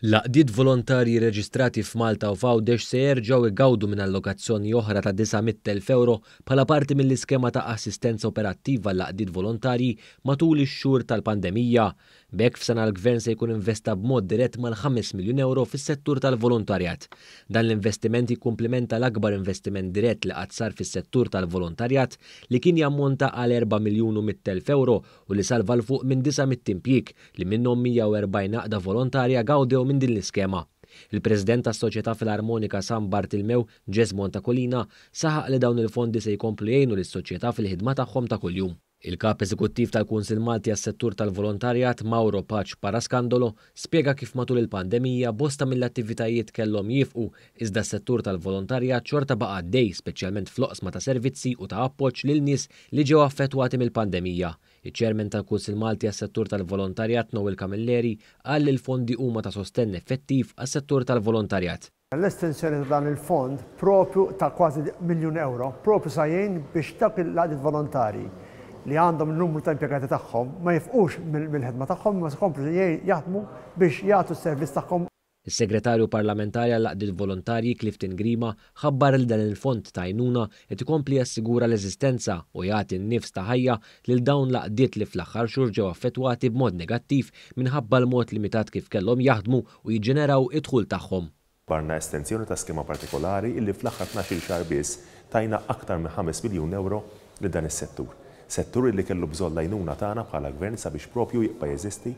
L-għaqdiet volontarji reġistrati f'Malta u f'Għawdex se jerġgħu jgawdu minn allokazzjoni oħra ta' 900,000 ewro bħala parti mill-iskema ta' assistenza operattiva għall-għaqdiet volontarji matul ix-xhur tal-pandemija. B'hekk f'sena l-Gvern se jkun investa b'mod dirett mal-5 miljun ewro fis-settur tal-volontarjat. Dan l-investiment jikkumplimenta l-akbar investiment dirett li qatt sar fis-settur tal-volontarjat li kien jammonta għal 4 miljun u 100,000 ewro u li salva 'l fuq minn 900 impjieg li minnhom 140 għaqda volontarja gawdew minn din l-iskema. Il-President tas-Soċjetà Filarmonika San Bartilmew, Jesmond Aquilina, saħaq li dawn il-fondi se jkomplu jgħinu lis-soċjetà fil-ħidma tagħhom ta' kuljum. Il-Kap Eżekuttiv tal-Kunsill Malti għas-Settur tal-Volontarjat, Mauro Pace Parascandolo, spjega kif matul il-pandemija bosta mill-attivitajiet kellhom jiefqu iżda s-settur tal-volontarjat xorta baqa' għaddej speċjalment fl-oqsma ta' servizzi u ta' appoġġ lil nies li ġew affettwati mill-pandemija. Iċ-Chairman tal-Kunsill Malti għas-Settur tal-Volontarjat Noel Camilleri qal li l-fondi huma ta' sostenn effettiv għas-settur tal-volontarjat. L-estensjoni ta' dan il-fond propju ta' kważi miljun ewro propju sa jgħin biex dawk l-għaqdiet volontarji li għandhom il-numru ta' impjegati tagħhom ma jifqux mill-ħidma tagħhom imma se jkomplu jaħdmu biex jagħtu s-servizz tagħhom. Is-Segretarju Parlamentari għall-Għaqdiet Volontarji Clifton Grima ħabbar li dan il-fond ta' għajnuna qed ikompli jassigura l-eżistenza u jagħti n-nifs ta' ħajja lil dawn l-għaqdiet li fl-aħħar xhur ġew affettwati b'mod negattiv minħabba l-mod limitat kif kellhom jaħdmu u jiġġeneraw id-dħul tagħhom. Ħabbarna estensjoni ta' skema partikolari illi fl-aħħar tnax-il xahar biss tajna aktar minn ħames miljun ewro lil dan is-settur. Settur illi kellu bżonn l-għajnuna tagħna bħala Gvern sabiex propju jibqa' jeżisti.